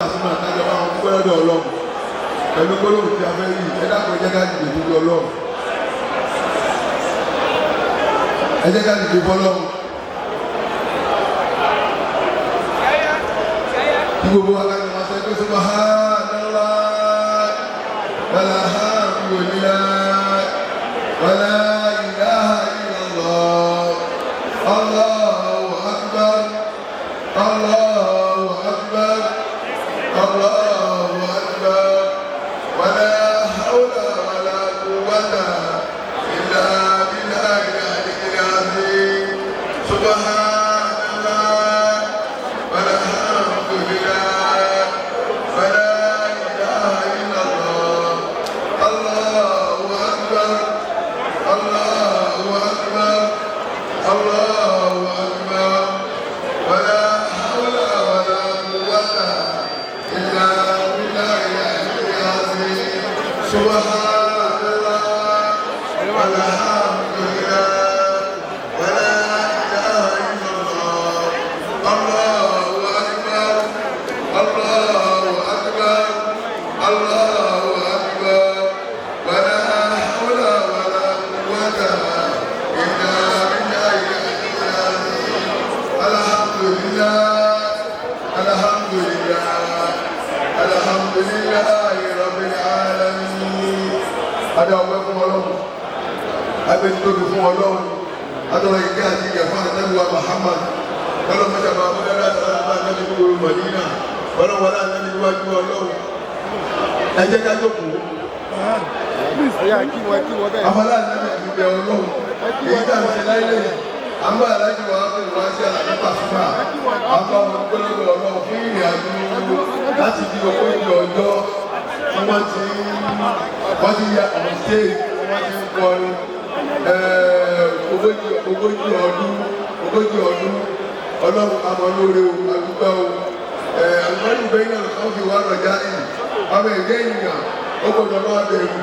Àtúmọ̀ àtàjọ bá wọn dúpẹ́ lọ́dọ̀ Ọlọ́run pẹ̀lú gbólóhùn tí a fẹ́ yìí. Ẹ dákun, ẹ jẹ́ ká dìde lójú Ọlọ́run. Ẹ jẹ́ ká dìde fọlọ́run kí gbogbo wa láti máa sọ pé subhanallah, walhamdulillah, wala ilaha illallah, Allahu akbar, Allahu akbar, Allahu akbar, wala hawla wala quwwata illa billahi al-aliyyil azim. Subhanallah, walhamdulillah, wala ilaha illallah, Allahu akbar, Allahu akbar, Allahu akbar, wala hawla wala quwwata illa billahi al-aliyyil azim. Subhanallah, walhamdulillah, wala ilaha illallah, Allahu akbar, Allahu akbar, Allahu akbar, wala hawla wala quwwata illa billahi al-aliyyil azim. Alhamdulillah, alhamdulillah, alhamdulillahi rabbil alamin. Adé ọpẹ́ fún Ọlọ́run, agbẹnitóbi fún Ọlọ́run, adọrọ ìkẹ́ àti ìgẹ̀ fún Ànábì wa Muhammad. Ọlọ́run mọ́tàbà amúdára àtàrà Ànábì gbogbo Mọ̀dínà. Ọlọ́run wọlé Ànábì níwájú Ọlọ́run. Ẹ jẹ́ ká jókòó. Ọ̀yá, kí wọ́n, kí wọ́n bẹ́ẹ̀. Afọlá Ànábì ti bẹ Ọlọ́run. Èyí tá à ń ṣe láyé lẹ́yìn àmọ́ aláàjì wa pè wá sí Àlàbí Pasuma, àbá wọn gbọ́dọ̀ Ọlọ́run fún ìrìn àjò láti di 40 ọjọ́ tí wọ́n ti ya on stage, wọ́n ti ń kọrin 40 ọdún, 40 ọdún. Ọlọ́run amọ̀lóore o, àdúgbò o. Àlùmọ́nì bẹ́yìn náà kàn fi wá rọ̀já yìí. Ọmọ ẹ̀dẹ́ ènìyàn ó gbọ́dọ̀ máa bẹ̀rù,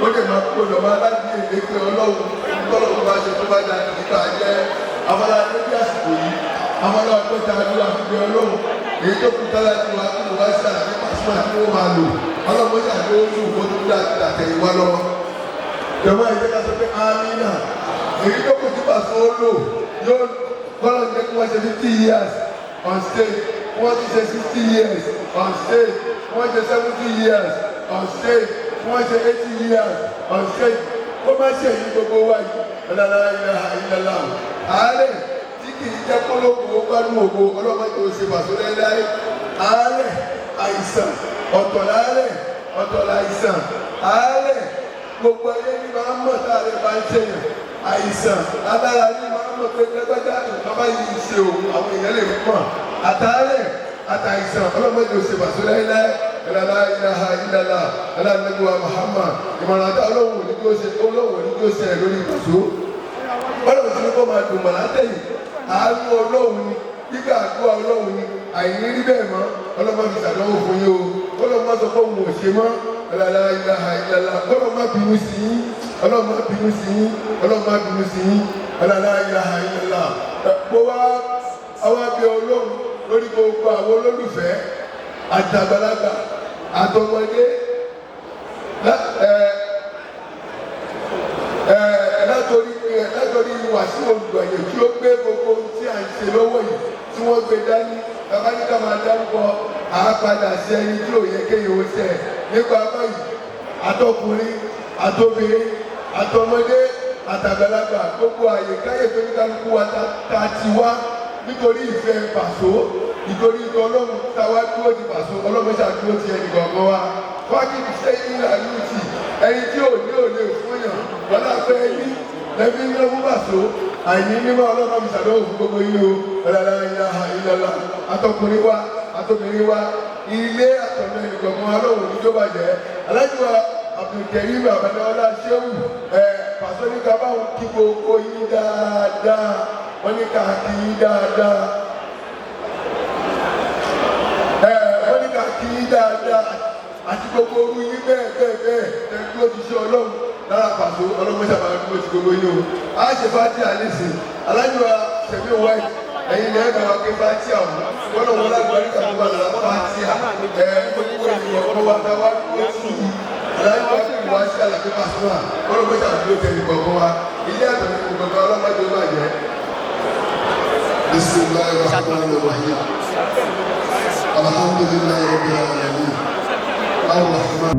ó lè máa gbọ́dọ̀ máa láti èdè pé Ọlọ́run tọ́lọ́run bá ṣe tó bá da nípa jẹ́ abala níbi àsìkò yìí. Abala ọpẹ́ ta ló wà fi bẹ Ọlọ́run. Èyí tó kú tálá tí wàá kúrò wá sí Àlàbí Pasuma tí wọ́n máa lò, Ọlọ́run ṣàdé ó lù kó tó dá àtẹ̀yìnwá lọ. Jọ̀wọ́, ẹ jẹ́ ká sọ pé amínà. Èyí tó kù tí Pàṣẹ ó lò yóò kọ́lọ́ jẹ́ kí wọ́n ṣe 50 years on stage, wọ́n ti ṣe 60 years on stage, wọ́n ṣe 70 years on stage, wọ́n ṣe 80 years on stage. Ó má ṣe èyí gbogbo wa yìí. Ọlọ́lá ilaha illallah. Àárẹ̀ tí kì í jẹ́ kólógbò ó gbádùn ògo, ọlọ́mọdé ó ṣe Pàṣẹ láéláé. Àárẹ̀, àìsàn ọ̀tọ̀ láàárẹ̀, ọ̀tọ̀ láìsàn. Àárẹ̀, gbogbo ayé ní máa ń mọ̀ táàrẹ̀ bá ń ṣèyàn. Àìsàn alára ní máa ń mọ̀ pé lágbájá, nǹkan báyìí ṣe òun, àwọn èèyàn lè mọ̀. Àtàárẹ̀ àtàìsàn, ọlọ́mọdé ó ṣe Pàṣẹ láéláé. La ilaha illallah aláǹdẹ́gbẹ̀wá Muhammad. Ìmọ̀ràn àti Ọlọ́run ò ní kí ó ṣe, Ọlọ́run ò ní kí ó ṣe lórí Pàṣẹ. Ọlọ́run ti ní kó máa dùn mọ̀ látẹ̀yìn. Àánú Ọlọ́run ni, gbígbà àdúrà Ọlọ́run ni. Àìní rí bẹ́ẹ̀ mọ́, Ọlọ́run fi ṣàdánwò fún yín o. Ọlọ́run má sọ pé òun ò ṣe mọ́. La ilaha illallah. Ọlọ́run má bínú sí yín, Ọlọ́run má bínú sí yín, Ọlọ́run má bínú sí yín. La ilaha illallah. Mo wá àwọn abẹ Ọlọ́run lórí gbogbo àwọn olólùfẹ́, àtàgbàlagbà àtọmọdé, látòrí Wàsíù Olùgbàyè tí ó gbé gbogbo ohun tí à ń ṣe lọ́wọ́ yìí, tí wọ́n gbé dání. Bàbá ní ká máa dárúkọ, àápadà sí ẹni tí ò yẹ kéèyàn ó ṣe nípa báyìí. Àtọkùnrin, àtobìnrin, àtọmọdé, àtàgbàlagbà, gbogbo àyè káyè tó ní kálukú wa ta ti wá nítorí ìfẹ́ Pàṣọ, nítorí ìtọ́ Ọlọ́run táwa dúró ti Pàṣọ, Ọlọ́run ṣàdúró ti ẹnì kọ̀ọ̀kan wa. Fákìtì sẹ́yìn làlùtì, ẹni tí ò ní ò lè fún yàn wọ́n láfẹ́ ní lẹ́bí ní ọmú Pàṣọ. Àìní mímọ́, Ọlọ́run fi ṣàdánwò fún gbogbo yín o. La ilaha illallah. Àtọkùnrin wa, àtobìnrin wa, ilé àtọ̀nà ẹnì kọ̀ọ̀kan wa, Ọlọ́run ní tó bàjẹ́ alájú wa. Abdulkareem Abadọ́lá Ṣéwù ẹ pàṣẹ ní ká báwọn kí gbogbo yín dáadáa, wọ́n ní ká kí yín dáadáa, ẹ wọ́n ní ká kí yín dáadáa àti gbogbo orú yín bẹ́ẹ̀ bẹ́ẹ̀ bẹ́ẹ̀. Ẹ dúró ti ṣe Ọlọ́run lára pàṣẹ ọlọ́mọ sábà dúró ti gbogbo yín o. A ṣe fati àlèsè alájọba sẹ̀mí white, ẹ̀yin lẹ́yìn bàbá ké fati àwọn wọ́n lọ́wọ́ lágbàá nígbà tó wà lára fati à ẹ̀ gbogbo ènìyàn kọ́ wa ká wá dúró sí i alájọba kí wá sí àlàfé Pasuma ọlọ́mọ sábà dúró tẹ̀lé kọ̀ọ̀kan wa ilé àtọ̀tẹ̀ kọ̀ọ̀kan ọlọ́mọdé ó bàjẹ́. بسم الله الرحمن الرحيم. الحمد لله رب العالمين. الرحمن